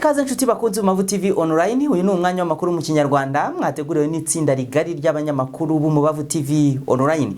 Ikaze nshuti bakunze Umubavu TV Online. Uyu ni umwanya w'amakuru mu Kinyarwanda mwateguriwe n'itsinda rigari ry'abanyamakuru b'Umubavu TV Online.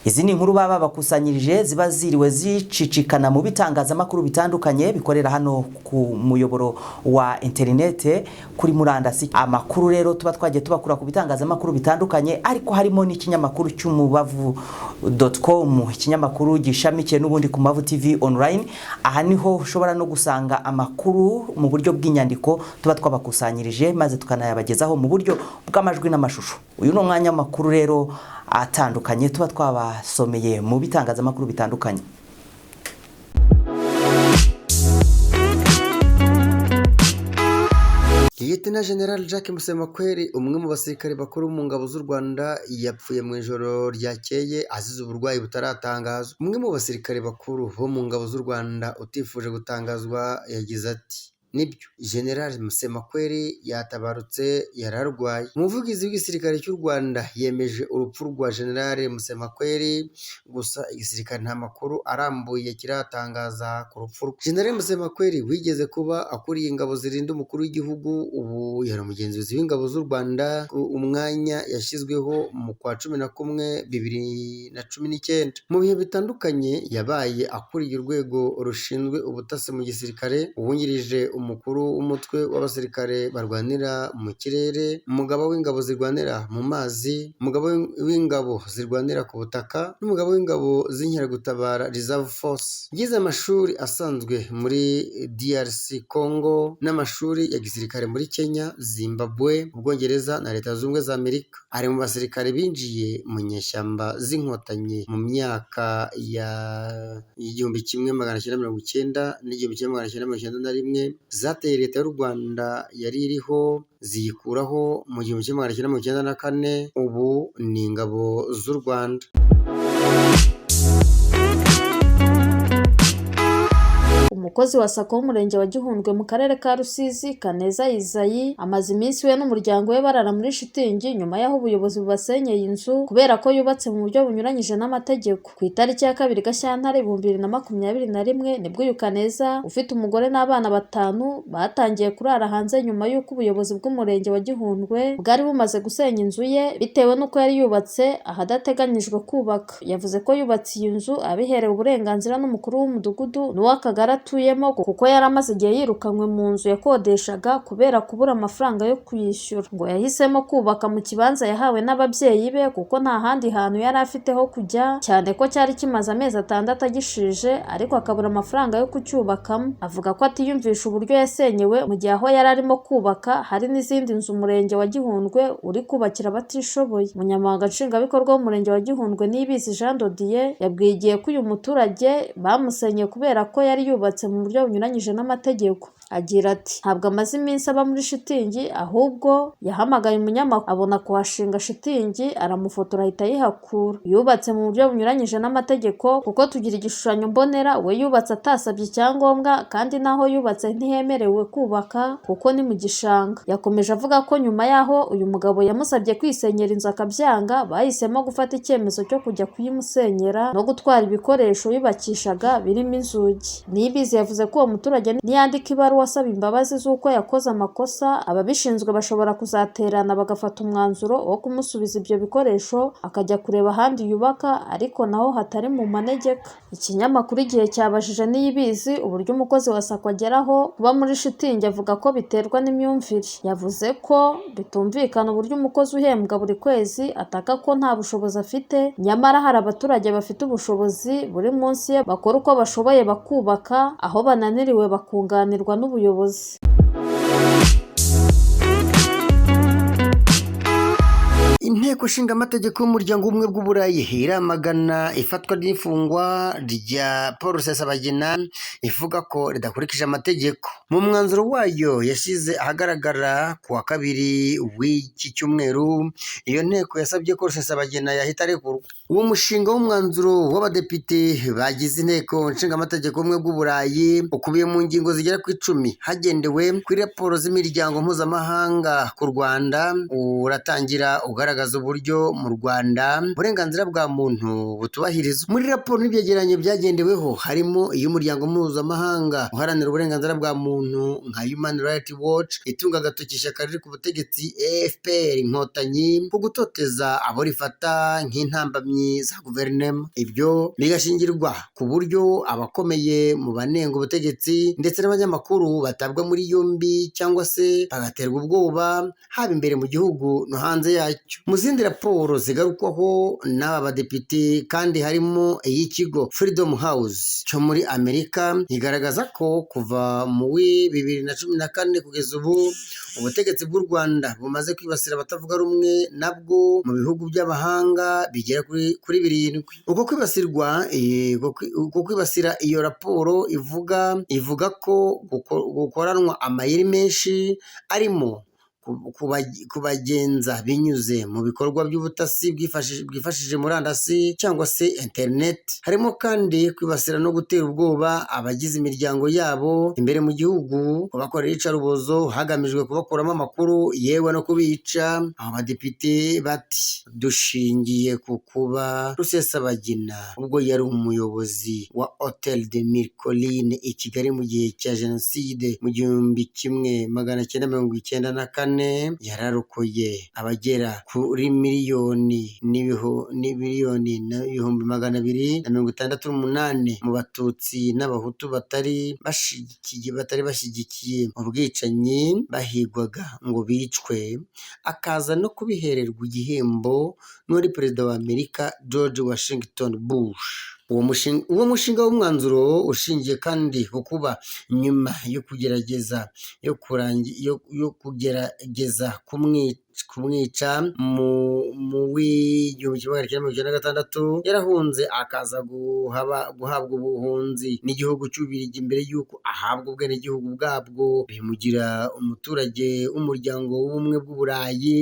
Izi ni inkuru baba bakusanyirije ziba ziriwe zicicikana mu bitangazamakuru bitandukanye bikorera hano ku muyoboro wa interinete kuri murandasi. Amakuru rero tuba twagiye tubakura ku bitangazamakuru bitandukanye, ariko harimo n'ikinyamakuru cy'umubavu.com, ikinyamakuru gishamikiye n'ubundi ku Mubavu TV Online. Aha niho ushobora no gusanga amakuru mu buryo bw'inyandiko tuba twabakusanyirije, maze tukanayabagezaho mu buryo bw'amajwi n'amashusho. Uyu ni umwanya w'amakuru rero atandukanye tuba twabasomeye mu bitangazamakuru bitandukanye. Liyetena General Jacques Musemakweli, umwe mu basirikare bakuru mu ngabo z'u Rwanda, yapfuye mu ijoro ryakeye azize uburwayi butaratangazwa. Umwe mu basirikare bakuru bo mu ngabo z'u Rwanda utifuje gutangazwa yagize ati: "Nibyo, General Musemakweli yatabarutse, yararwaye." Umuvugizi w'igisirikare cy'u Rwanda yemeje urupfu rwa General Musemakweli, gusa igisirikare nta makuru arambuye kiratangaza ku rupfu rwe. General Musemakweli wigeze kuba akuriye ingabo zirinda umukuru w'igihugu, ubu yari umugenzuzi w'ingabo z'u Rwanda, umwanya yashyizweho mu kwa 11 2019. Mu bihe bitandukanye yabaye akuriye urwego rushinzwe ubutasi mu gisirikare, uwungirije umukuru w'umutwe w'abasirikare barwanira mu kirere, umugaba w'ingabo zirwanira mu mazi, umugaba w'ingabo zirwanira ku butaka n'umugaba w'ingabo z'inkeragutabara, Reserve Force. Yize amashuri asanzwe muri DRC Congo n'amashuri ya gisirikare muri Kenya, Zimbabwe, Ubwongereza na Leta Zunze Ubumwe za Amerika. Ari mu basirikare binjiye mu nyeshyamba z'Inkotanyi mu myaka ya 1990 n'1991, zateye leta y'u Rwanda yari iriho ziyikuraho mu 1994. Ubu ni ingabo z'u Rwanda. Umukozi wa SACCO w'umurenge wa Gihundwe mu karere ka Rusizi, Kaneza Izayi, amaze iminsi we n'umuryango we barara muri shitingi nyuma y'aho ubuyobozi bubasenyeye inzu kubera ko yubatse mu buryo bunyuranyije n'amategeko. Ku itariki ya 2 Gashyantare 2021 nibwo uyu Kaneza ufite umugore n'abana batanu batangiye kurara hanze, nyuma y'uko ubuyobozi bw'umurenge wa Gihundwe bwari bumaze gusenya inzu ye bitewe n'uko yari yubatse ahadateganyijwe kubaka. Yavuze ko yubatse iyi nzu abiherewe uburenganzira n'umukuru w'umudugudu n'uw'akagari atuyemo, kuko yari amaze igihe yirukanywe mu nzu yakodeshaga kubera kubura amafaranga yo kuyishyura. Ngo yahisemo kubaka mu kibanza yahawe n'ababyeyi be kuko nta handi hantu yari afite ho kujya, cyane ko cyari kimaze amezi 6 agishije ariko akabura amafaranga yo kucyubakamo. Avuga ko atiyumvisha uburyo yasenyewe mu gihe aho yari arimo kubaka hari n'izindi nzu umurenge wa Gihundwe uri kubakira abatishoboye. Umunyamabanga Nshingwabikorwa w'umurenge wa Gihundwe, Niyibizi Jean Dodier, yabwiye Igihe ko uyu muturage bamusenyeye kubera ko yari yubatse mu buryo bunyuranyije n'amategeko. Agira ati: "Ntabwo amaze iminsi aba muri shitingi, ahubwo yahamagaye umunyamakuru abona kuhashinga shitingi, aramufotora ahita ayihakura. Yubatse mu buryo bunyuranyije n'amategeko kuko tugira igishushanyo mbonera, we yubatse atasabye icyangombwa, kandi n'aho yubatse ntihemerewe kubaka kuko ni mu gishanga." Yakomeje avuga ko nyuma y'aho uyu mugabo yamusabye kwisenyera inzu akabyanga, bahisemo gufata icyemezo cyo kujya kuyimusenyera no gutwara ibikoresho yubakishaga birimo inzugi. Niyibizi yavuze ko uwo muturage niyandika ibaruwa asaba imbabazi z'uko yakoze amakosa, ababishinzwe bashobora kuzaterana bagafata umwanzuro wo kumusubiza ibyo bikoresho akajya kureba ahandi yubaka, ariko naho hatari mu manegeka. Ikinyamakuru Igihe cyabajije Niyibizi uburyo umukozi wa SACCO ageraho kuba muri shitingi, avuga ko biterwa n'imyumvire. Yavuze ko bitumvikana uburyo umukozi uhembwa buri kwezi ataka ko nta bushobozi afite, nyamara hari abaturage bafite ubushobozi buri munsi ye bakora uko bashoboye bakubaka, aho bananiriwe bakunganirwa n'ubuyobozi. Inteko Ishinga Amategeko y'Umuryango w'Ubumwe bw'Uburayi iramagana ifatwa n'ifungwa rya Paul Rusesabagina, ivuga ko ridakurikije amategeko. Mu mwanzuro wayo yashyize ahagaragara ku wa kabiri w'iki cyumweru, iyo nteko yasabye ko Rusesabagina yahita arekurwa. Uwo mushinga w'umwanzuro w'abadepite bagize Inteko Ishinga Amategeko y'Ubumwe bw'Uburayi ukubiye mu ngingo zigera ku 10, hagendewe kuri raporo z'imiryango mpuzamahanga ku Rwanda, uratangira ugaragaza igaragaza uburyo mu Rwanda uburenganzira bwa muntu butubahirizwa. Muri raporo n'ibyegeranyo byagendeweho harimo iy'umuryango mpuzamahanga uharanira uburenganzira bwa muntu nka Human Rights Watch, itunga agatoki ishyaka riri ku butegetsi FPR Inkotanyi ku gutoteza abo rifata nk'intambamyi za guverinoma. Ibyo bigashingirwa ku buryo abakomeye mu banenga ubutegetsi ndetse n'abanyamakuru batabwa muri yombi cyangwa se bagaterwa ubwoba, haba imbere mu gihugu no hanze yacyo. Mu zindi raporo zigarukwaho n'aba badepite kandi harimo iy'ikigo Freedom House cyo muri Amerika, igaragaza ko kuva mu 2014 kugeza ubu ubutegetsi bw'u Rwanda bumaze kwibasira abatavuga rumwe nabwo mu bihugu by'amahanga bigera kuri 7. Uko kwibasirwa uko kwibasira iyo raporo ivuga ko gukoranwa amayeri menshi arimo kubagenza binyuze mu bikorwa by'ubutasi bwifashishije murandasi cyangwa se interineti. Harimo kandi kwibasira no gutera ubwoba abagize imiryango yabo imbere mu gihugu, kubakorera iyicarubozo hagamijwe kubakuramo amakuru, yewe no kubica. Abo badepite bati: "Dushingiye ku kuba Rusesabagina ubwo yari umuyobozi wa Hotel de Mille Collines i Kigali mu gihe cya Jenoside mu 1994, yararokoye abagera kuri miliyoni 1,268,000 mu Batutsi n'Abahutu batari bashyigikiye ubwicanyi bahigwaga ngo bicwe, akaza no kubihererwa igihembo n'uwari perezida wa Amerika George Washington Bush." Uwo mushinga w'umwanzuro ushingiye kandi ku kuba nyuma yo kugerageza kumwica mu w'1996, yarahunze akaza guhabwa ubuhunzi n'igihugu cy'Ububiligi mbere y'uko ahabwa ubwenegihugu bwabwo, bimugira umuturage w'umuryango w'ubumwe bw'Uburayi,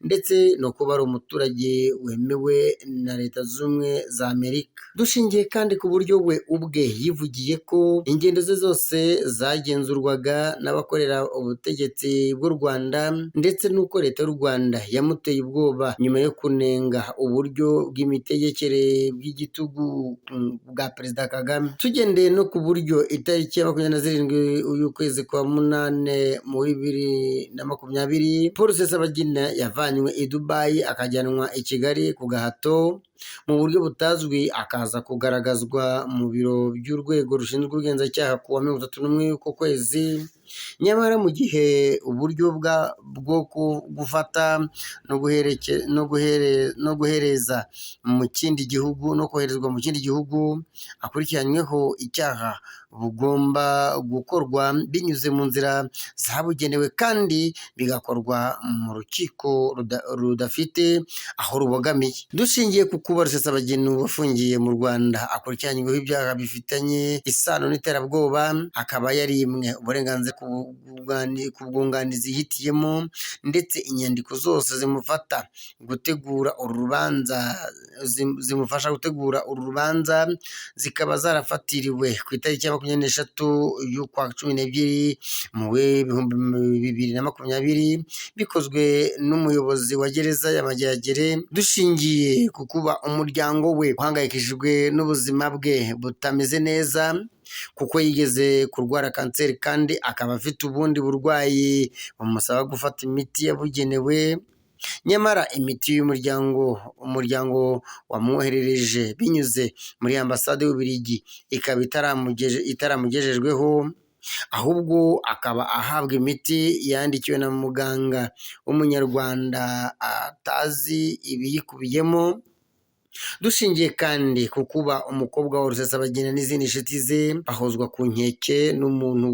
ndetse no kuba ari umuturage wemewe na Leta Zunze Ubumwe za Amerika. Dushingiye kandi ku buryo we ubwe yivugiye ko ingendo ze zose zagenzurwaga n'abakorera ubutegetsi bw'u Rwanda, ndetse n'uko Leta y'u Rwanda yamuteye ubwoba nyuma yo kunenga uburyo bw'imitegekere bw'igitugu bwa Perezida Kagame. Tugendeye no ku buryo itariki ya 27 y'ukwezi kwa 8 muri 2020 Paul Rusesabagina yavanywe i Dubai akajyanwa i Kigali ku gahato mu buryo butazwi, akaza kugaragazwa mu biro by'urwego rushinzwe ubugenzacyaha ku wa 31 y'uko kwezi. Nyamara mu gihe uburyo bwo gufata no guhereza mu kindi gihugu no koherezwa mu kindi gihugu akurikiranyweho icyaha bugomba gukorwa binyuze mu nzira zabugenewe kandi bigakorwa mu rukiko rudafite aho rubogamiye. Dushingiye ku kuba Rusesabagina wafungiye mu Rwanda akurikiranyweho ibyaha bifitanye isano n'iterabwoba, akaba yarimwe uburenganzira ku bwunganizi yihitiyemo, ndetse inyandiko zose zimufata gutegura uru rubanza zimufasha gutegura uru rubanza zikaba zarafatiriwe ku itariki ya 23 y'ukwa 12 mu 2020, bikozwe n'umuyobozi wa gereza ya Mageragere. Dushingiye ku kuba umuryango we uhangayikishijwe n'ubuzima bwe butameze neza, kuko yigeze kurwara kanseri kandi akaba afite ubundi burwayi bumusaba gufata imiti yabugenewe, nyamara imiti y'umuryango wamwoherereje binyuze muri ambasade y'Ububiligi ikaba itaramugejejweho, ahubwo akaba ahabwa imiti yandikiwe na muganga w'umunyarwanda atazi ibiyikubiyemo. Dushingiye kandi ku kuba umukobwa wa Rusesabagina n'izindi nshuti ze bahozwa ku nkeke n'umuntu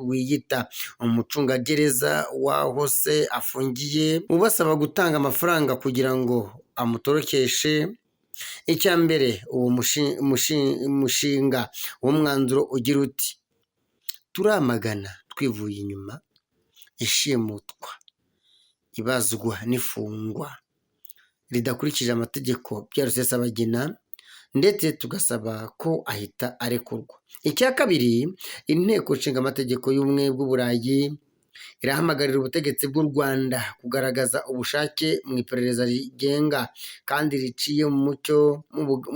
wiyita umucungagereza w'aho se afungiye, ubasaba gutanga amafaranga kugira ngo amutorokeshe. Icya mbere, uwo mushinga w'umwanzuro ugira uti: "Turamagana twivuye inyuma ishimutwa, ibazwa n'ifungwa ridakurikije amategeko bya Rusesabagina, ndetse tugasaba ko ahita arekurwa." Icya kabiri, Inteko Nshinga Amategeko y'Ubumwe bw'Uburayi Irahamagarira ubutegetsi bw'u Rwanda kugaragaza ubushake mu iperereza rigenga kandi riciye mu mucyo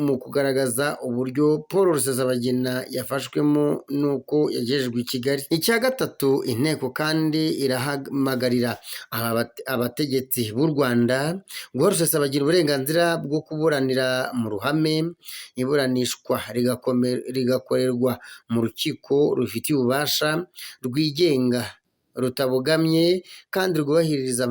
mu kugaragaza uburyo Paul Rusesabagina yafashwemo n'uko yagejejwe i Kigali. Icya gatatu, inteko kandi irahamagarira abategetsi b'u Rwanda guha Rusesabagina uburenganzira bwo kuburanira mu ruhame, iburanishwa rigakorerwa mu rukiko rubifitiye ububasha, rwigenga, rutabogamye kandi rwubahiriza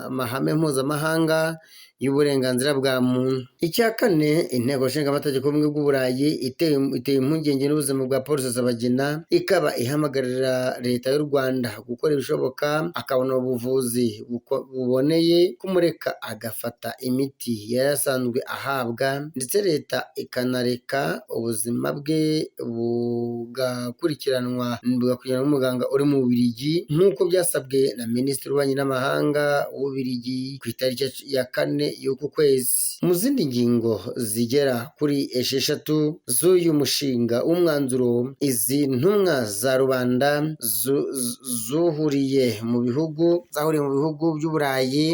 amahame mpuzamahanga y'uburenganzira bwa muntu. Icya kane, inteko nshingamategeko y'ubumwe bw'Uburayi iteye impungenge n'ubuzima bwa Paul Rusesabagina, ikaba ihamagarira leta y'u Rwanda gukora ibishoboka akabona ubuvuzi buboneye, kumureka agafata imiti yari asanzwe ahabwa, ndetse leta ikanareka ubuzima bwe bugakurikiranwa n'umuganga uri mu Bubiligi nk'uko byasabwe na Minisitiri w'Ububanyi n'Amahanga w'Ububiligi ku itariki ya 4 y'uku kwezi. Mu zindi ngingo zigera kuri 6 z'uyu mushinga w'umwanzuro, izi ntumwa za rubanda zahuriye mu bihugu by'Uburayi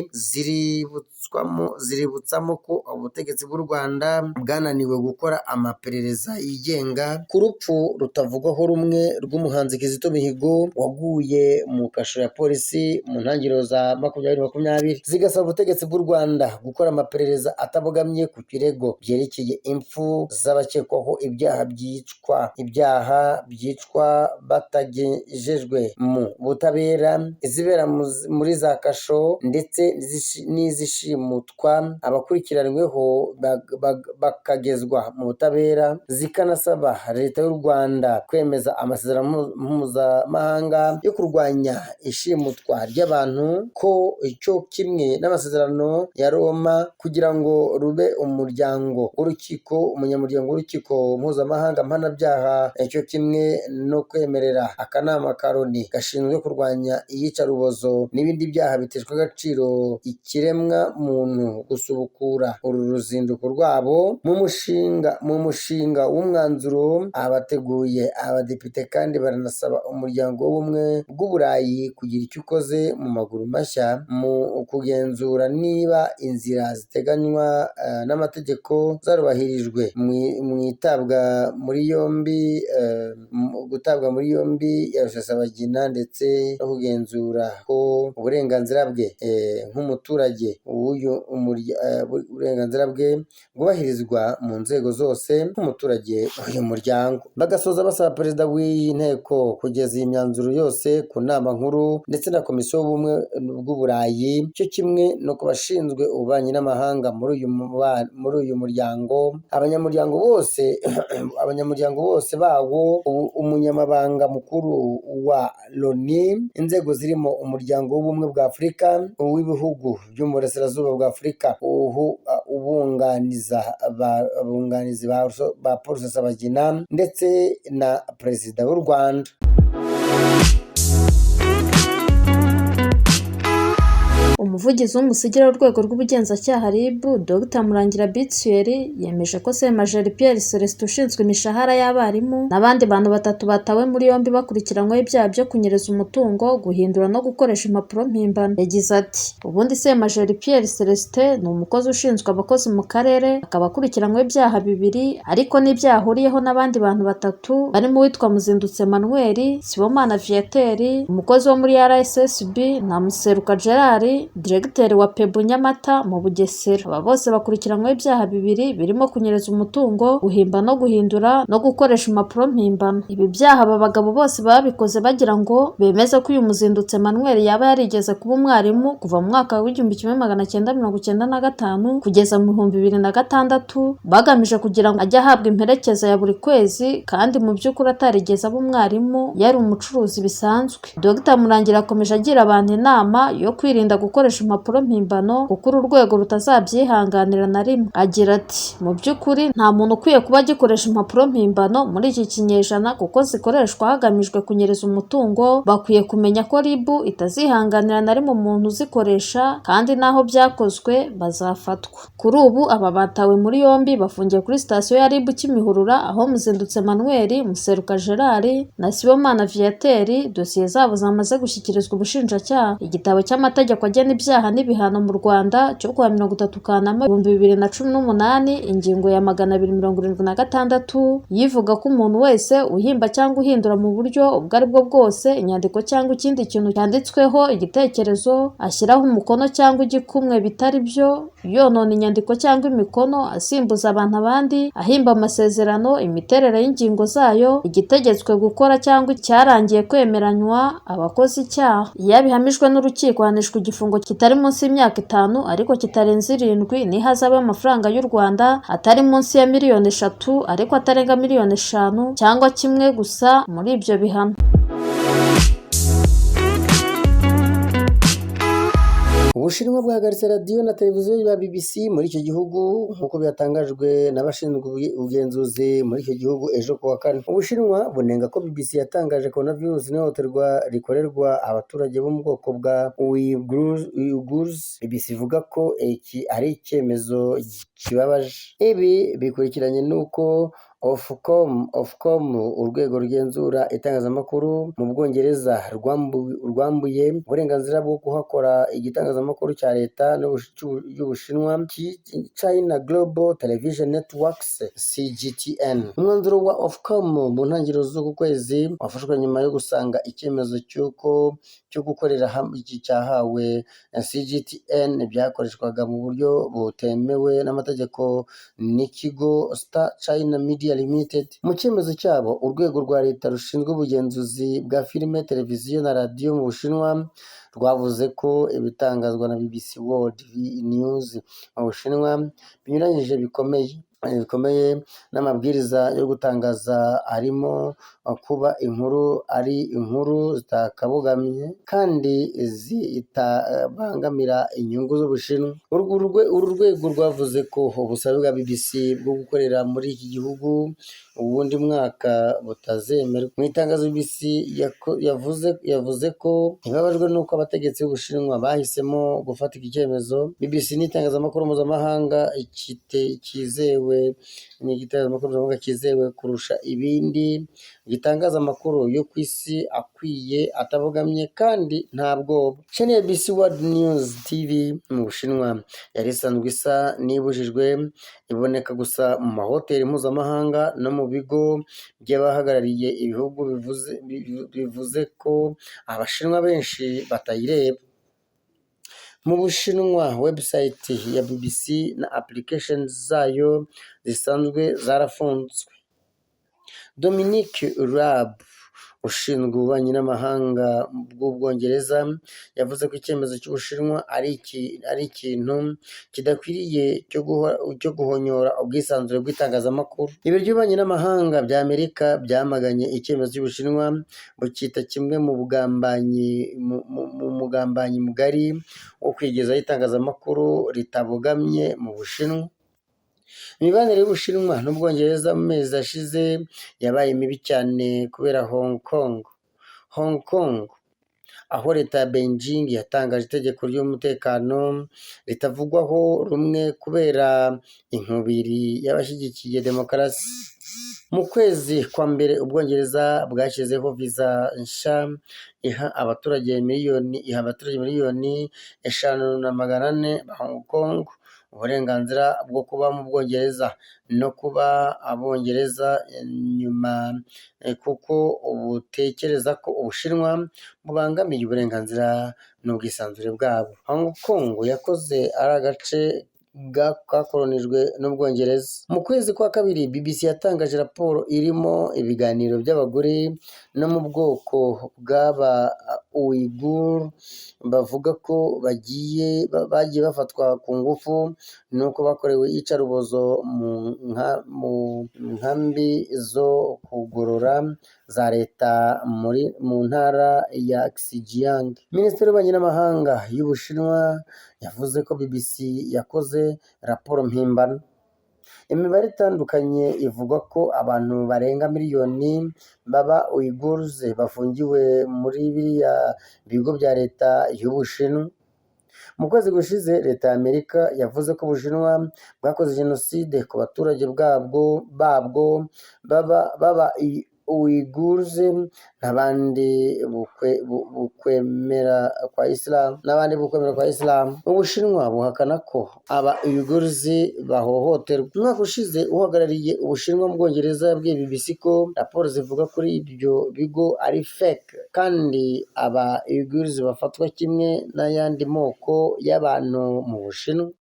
ziributsamo ko ubutegetsi bw'u Rwanda bwananiwe gukora amaperereza yigenga ku rupfu rutavugwaho rumwe rw'umuhanzi Kizito Mihigo waguye mu kasho ya polisi mu ntangiriro za 2020, zigasaba ubutegetsi bw'u Rwanda gukora amaperereza atabogamye ku kirego byerekeye impfu z'abakekwaho ibyaha byicwa batagejejwe mu butabera, izibera muri za kasho ndetse n'izishimutwa abakurikiranyweho bakagezwa mu butabera, zikanasaba leta y'u Rwanda kwemeza amasezerano mpuzamahanga yo kurwanya ishimutwa ry'abantu ko icyo kimwe n'amasezerano ya Roma, kugira ngo rube umuryango w'urukiko umunyamuryango w'urukiko mpuzamahanga mpanabyaha, icyo kimwe no kwemerera akanama ka Loni gashinzwe kurwanya iyicarubozo n'ibindi byaha biteshwa agaciro ikiremwa muntu gusubukura uru ruzinduko rwabo. Mu mushinga w'umwanzuro abateguye abadepite kandi baranasaba umuryango w'ubumwe bw'Uburayi kugira icyo ukoze mu maguru mashya mu kugenzura niba inzira ziteganywa n'amategeko zarubahirijwe mu itabwa muri yombi gutabwa muri yombi ya Rusesabagina, ndetse no kugenzura ko uburenganzira bwe nk'umuturage uburenganzira bwe bwubahirizwa mu nzego zose nk'umuturage w'uyu muryango. Bagasoza basaba perezida w'iyi nteko kugeza iyi myanzuro yose ku nama nkuru ndetse na komisiyo y'ubumwe bw'Uburayi, cyo kimwe no ku bashinzwe ububanyi n'amahanga muri uyu muryango, abanyamuryango bose bawo, umunyamabanga mukuru wa Loni, inzego zirimo umuryango w'ubumwe bwa Afurika, uw'ibihugu by'Uburasirazuba bwa Afurika, abunganizi ba Paul Rusesabagina ndetse na perezida w'u Rwanda. Umuvugizi w'umusigire w'urwego rw'ubugenzacyaha RIB, Dr Murangira Bitsuyeri, yemeje ko Semajeri Pierre Celestin ushinzwe imishahara y'abarimu n'abandi bantu batatu batawe muri yombi bakurikiranyweho ibyaha byo kunyereza umutungo, guhindura no gukoresha impapuro mpimbano. Yagize ati ubundi Semajeri Pierre Celestin ni umukozi ushinzwe abakozi mu karere, akaba akurikiranyweho ibyaha bibiri ariko n'ibyaha ahuriyeho n'abandi bantu batatu barimo uwitwa Muzindutse Emmanuel, Sibomana Viateur, umukozi wo muri RSSB na Museruka Gerard, Diregiteri wa Pebu Nyamata mu Bugesera. Aba bose bakurikiranyweho ibyaha bibiri birimo kunyereza umutungo, guhimba no guhindura no gukoresha impapuro mpimbano. Ibi byaha aba bagabo bose babikoze bagira ngo bemeze ko uyu Muzindutse Emmanuel yaba yarigeze kuba umwarimu kuva mu mwaka w'1995 kugeza mu 2006, bagamije kugira ngo ajye ahabwa imperekeza ya buri kwezi kandi mu by'ukuri atarigeze aba umwarimu, yari umucuruzi bisanzwe. Dr Murangira akomeje agira abantu inama yo kwirinda gukoresha gukoresha impapuro mpimbano, kuko uru rwego rutazabyihanganira na rimwe. Agira ati "Mu by'ukuri nta muntu ukwiye kuba agikoresha impapuro mpimbano muri iki kinyejana, kuko zikoreshwa hagamijwe kunyereza umutungo. Bakwiye kumenya ko RIB itazihanganira na rimwe umuntu uzikoresha, kandi n'aho byakozwe bazafatwa." Kuri ubu aba batawe muri yombi bafungiye kuri sitasiyo ya RIB Kimihurura, aho Muzindutse Emmanuel, Museruka Gerard na Sibomana Viateur dosiye zabo zamaze gushyikirizwa ubushinjacyaha. Igitabo cy'amategeko agena ibyaha n'ibihano mu Rwanda cyo kuwa 30 Kanama 2018, ingingo ya 276 yivuga ko umuntu wese uhimba cyangwa uhindura mu buryo ubwo ari bwo bwose inyandiko cyangwa ikindi kintu cyanditsweho igitekerezo, ashyiraho umukono cyangwa igikumwe bitari byo, yonona inyandiko cyangwa imikono, asimbuza abantu abandi, ahimba amasezerano, imiterere y'ingingo zayo, igitegetswe gukora cyangwa icyarangiye kwemeranywa, aba akoze icyaha. Iyo abihamijwe n'urukiko, ahanishwa igifungo kitari munsi y'imyaka 5 ariko kitarenze 7, n'ihazabu y'amafaranga y'u Rwanda atari munsi ya miliyoni 3 ariko atarenga miliyoni 5, cyangwa kimwe gusa muri ibyo bihano. Ubushinwa bwahagaritse radiyo na televiziyo ya BBC muri icyo gihugu, nk'uko byatangajwe n'abashinzwe ubugenzuzi muri icyo gihugu ejo kuwa kane. Ubushinwa bunenga ko BBC yatangaje coronavirus n'ihohoterwa rikorerwa abaturage bo mu bwoko bwa Uyghurs. BBC ivuga ko iki ari icyemezo kibabaje. Ibi bikurikiranye n'uko Ofcom, urwego rugenzura itangazamakuru mu Bwongereza, rwambuye uburenganzira bwo kuhakora igitangazamakuru cya leta y'Ubushinwa China Global Television Networks CGTN. Umwanzuro wa Ofcom mu ntangiriro z'uku kwezi wafashwe nyuma yo gusanga icyemezo cy'uko cyo gukorera hamwe cyahawe CGTN byakoreshwaga mu buryo butemewe n'amategeko n'ikigo Star China Media Limited. Mu cyemezo cyabo, urwego rwa leta rushinzwe ubugenzuzi bwa filime, televiziyo na radiyo mu Bushinwa rwavuze ko ibitangazwa na BBC World News mu Bushinwa binyuranyije bikomeye n'amabwiriza yo gutangaza, arimo kuba inkuru ari inkuru zitakabogamye kandi zitabangamira inyungu z'Ubushinwa. Uru rwego rwavuze ko ubusabe bwa BBC bwo gukorera muri iki gihugu uwundi mwaka butazemerwa. Mu itangazo, BBC yavuze ko ibabajwe n'uko abategetsi b'Ubushinwa bahisemo gufata iki cyemezo. BBC ni itangazamakuru mpuzamahanga cyizewe, ni igitangazamakuru mpuzamahanga cyizewe kurusha ibindi, gitangaza amakuru yo ku isi akwiye, atabogamye kandi nta bwoba. Channel ya BBC World News TV mu Bushinwa yari isanzwe isa n'ibujijwe, iboneka gusa mu mahoteli mpuzamahanga no mu bigo by'abahagarariye ibihugu, bivuze ko Abashinwa benshi batayireba. Mu Bushinwa, website ya BBC na applications zayo zisanzwe zarafunzwe. Dominic Raab, ushinzwe ububanyi n'amahanga bw'Ubwongereza, yavuze ko icyemezo cy'Ubushinwa ari ikintu kidakwiriye cyo guhonyora ubwisanzure bw'itangazamakuru. Ibiro by'ububanyi n'amahanga bya Amerika byamaganye icyemezo cy'Ubushinwa, bucyita kimwe mu mugambanyi mugari wo kwigezaho itangazamakuru ritabogamye mu Bushinwa. Imibanire y'Ubushinwa n'Ubwongereza mu mezi ashize yabaye mibi cyane kubera Hong Kong, aho leta ya Beijing yatangaje itegeko ry'umutekano ritavugwaho rumwe kubera inkubiri y'abashyigikiye demokarasi. Mu kwezi kwa mbere, Ubwongereza bwashyizeho viza nshya iha abaturage miliyoni 5,400 ba Hong Kong uburenganzira bwo kuba mu Bwongereza no kuba Abongereza nyuma, kuko butekereza ko Ubushinwa bubangamiye uburenganzira n'ubwisanzure bwabo. Hong Kong yakoze ari agace kakolonijwe n'Ubwongereza. Mu kwezi kwa kabiri, BBC yatangaje raporo irimo ibiganiro by'abagore no mu bwoko bw'aba Uyghur bavuga ko bagiye bafatwa ku ngufu nuko bakorewe iyicarubozo mu nkambi zo kugorora za leta mu ntara ya Xinjiang. Minisiteri y'ububanyi n'amahanga y'Ubushinwa yavuze ko BBC yakoze raporo mpimbano. Imibare itandukanye ivuga ko abantu barenga miliyoni baba Uyghurs bafungiwe muri biriya bigo bya leta y'Ubushinwa. Mu kwezi gushize, leta ya Amerika yavuze ko Ubushinwa bwakoze jenoside ku baturage babwo baba Uyghurs n'abandi bukwemera kwa Islam n'abandi bukwemera kwa Islam. Ubushinwa buhakana ko aba Uyghurs bahohoterwa. Umwaka ushize, uhagarariye Ubushinwa mu Bwongereza yabwiye BBC ko raporo zivuga kuri ibyo bigo ari fake, kandi aba Uyghurs bafatwa kimwe n'ayandi moko y'abantu mu Bushinwa.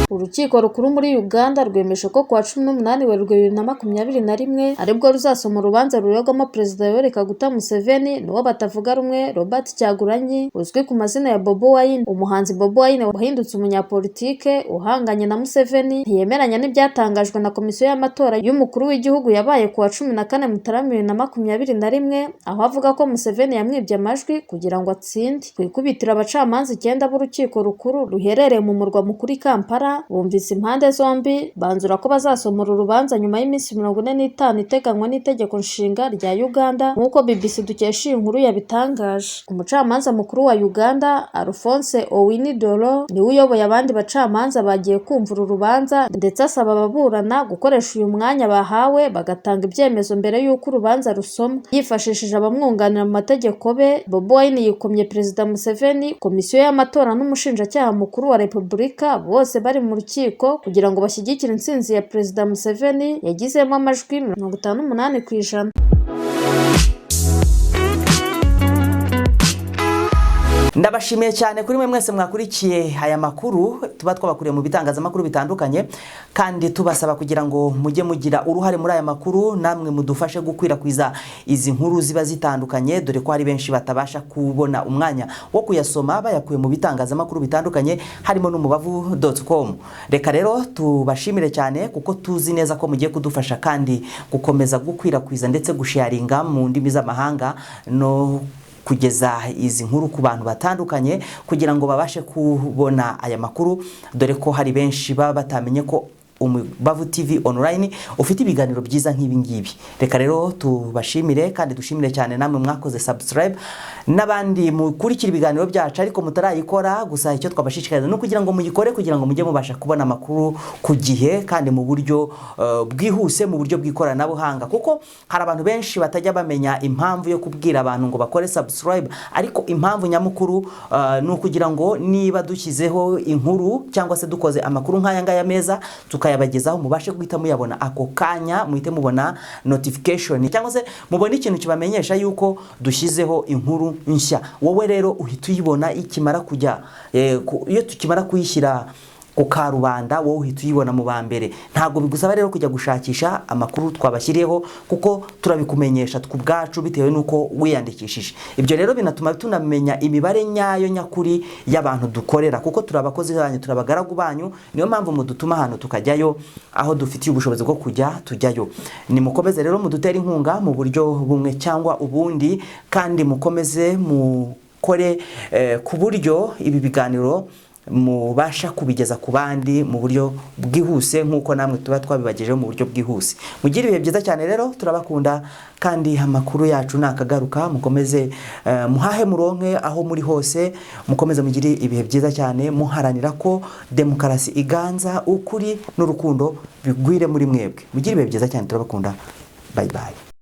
Urukiko rukuru muri Uganda rwemeje ko kuwa 18 Werurwe 2021 aribwo ruzasoma urubanza ruregwamo Perezida Yoweri Kaguta Museveni n'uwo batavuga rumwe Robert Kyagulanyi uzwi ku mazina ya Bobi Wine. Umuhanzi Bobi Wine wahindutse umunyapolitike uhanganye na Museveni ntiyemeranya n'ibyatangajwe na komisiyo y'amatora y'umukuru w'igihugu yabaye kuwa 14 Mutarama 2021, aho avuga ko Museveni yamwibye amajwi kugira ngo atsinde. Ku ikubitiro, abacamanza 9 b'urukiko rukuru ruherereye mu murwa mukuru i Kampala bumvise impande zombi, banzura ko bazasoma uru rubanza nyuma y'iminsi 45 iteganywa n'itegeko nshinga rya Uganda, nk'uko BBC dukesha iyi nkuru yabitangaje. Umucamanza mukuru wa Uganda, Alphonse Owiny Dollo, niwe uyoboye abandi bacamanza bagiye kumva uru rubanza, ndetse asaba ababurana gukoresha uyu mwanya bahawe bagatanga ibyemezo mbere y'uko urubanza rusomwa. Yifashishije abamwunganira mu mategeko be, Bobi Wine yikomye Perezida Museveni, komisiyo y'amatora n'umushinjacyaha mukuru wa Repubulika, bose bari mu rukiko kugira ngo bashyigikire intsinzi ya Perezida Museveni yagizemo amajwi 58%. Ndabashimiye cyane kuri mwe mwese mwakurikiye aya makuru tuba twabakuriye mu bitangazamakuru bitandukanye, kandi tubasaba kugira ngo mujye mugira uruhare muri aya makuru, namwe mudufashe gukwirakwiza izi nkuru ziba zitandukanye, dore ko hari benshi batabasha kubona umwanya wo kuyasoma bayakuye mu bitangazamakuru bitandukanye harimo n'umubavu.com. Reka rero tubashimire cyane kuko tuzi neza ko mugiye kudufasha kandi gukomeza gukwirakwiza ndetse gusharinga mu ndimi z'amahanga no kugeza izi nkuru ku bantu batandukanye kugira ngo babashe kubona aya makuru, dore ko hari benshi baba batamenye ko Umubavu TV Online ufite ibiganiro byiza nk'ibi ngibi. Reka rero tubashimire kandi dushimire cyane namwe mwakoze subscribe n'abandi mukurikira ibiganiro byacu ariko mutarayikora. Gusa icyo twabashishikariza no kugira ngo muyikore kugira ngo mujye mubasha kubona amakuru ku gihe kandi mu buryo bwihuse, mu buryo bw'ikoranabuhanga, kuko hari abantu benshi batajya bamenya impamvu yo kubwira abantu ngo bakore subscribe, ariko impamvu nyamukuru ni ukugira ngo niba dushyizeho inkuru cyangwa se dukoze amakuru nk'aya ngaya meza tukayabagezaho mubashe guhita muyabona ako kanya, muhite mubona notification cyangwa se mubone ikintu kibamenyesha yuko dushyizeho inkuru nshya. Wowe rero uhita uyibona ikimara kujya, iyo tukimara kuyishyira ku karubanda, wowe uhita uyibona mu ba mbere. Ntabwo bigusaba rero kujya gushakisha amakuru twabashyiriyeho kuko turabikumenyesha tw'ubwacu bitewe n'uko wiyandikishije. Ibyo rero binatuma tunamenya imibare nyayo nyakuri y'abantu dukorera, kuko turi abakozi banyu, turi abagaragu banyu, niyo mpamvu mudutuma ahantu tukajyayo, aho dufitiye ubushobozi bwo kujya tujyayo. Nimukomeze rero mudutere inkunga mu buryo bumwe cyangwa ubundi, kandi mukomeze mukore ku buryo ibi biganiro mubasha kubigeza ku bandi mu buryo bwihuse nk'uko namwe tuba twabibagejeho mu buryo bwihuse. Mugire ibihe byiza cyane rero, turabakunda kandi amakuru yacu nakagaruka. Mukomeze muhahe muronke aho muri hose, mukomeze mugire ibihe byiza cyane, muharanira ko demokarasi iganza, ukuri n'urukundo bigwire muri mwebwe. Mugire ibihe byiza cyane, turabakunda. Bye bye.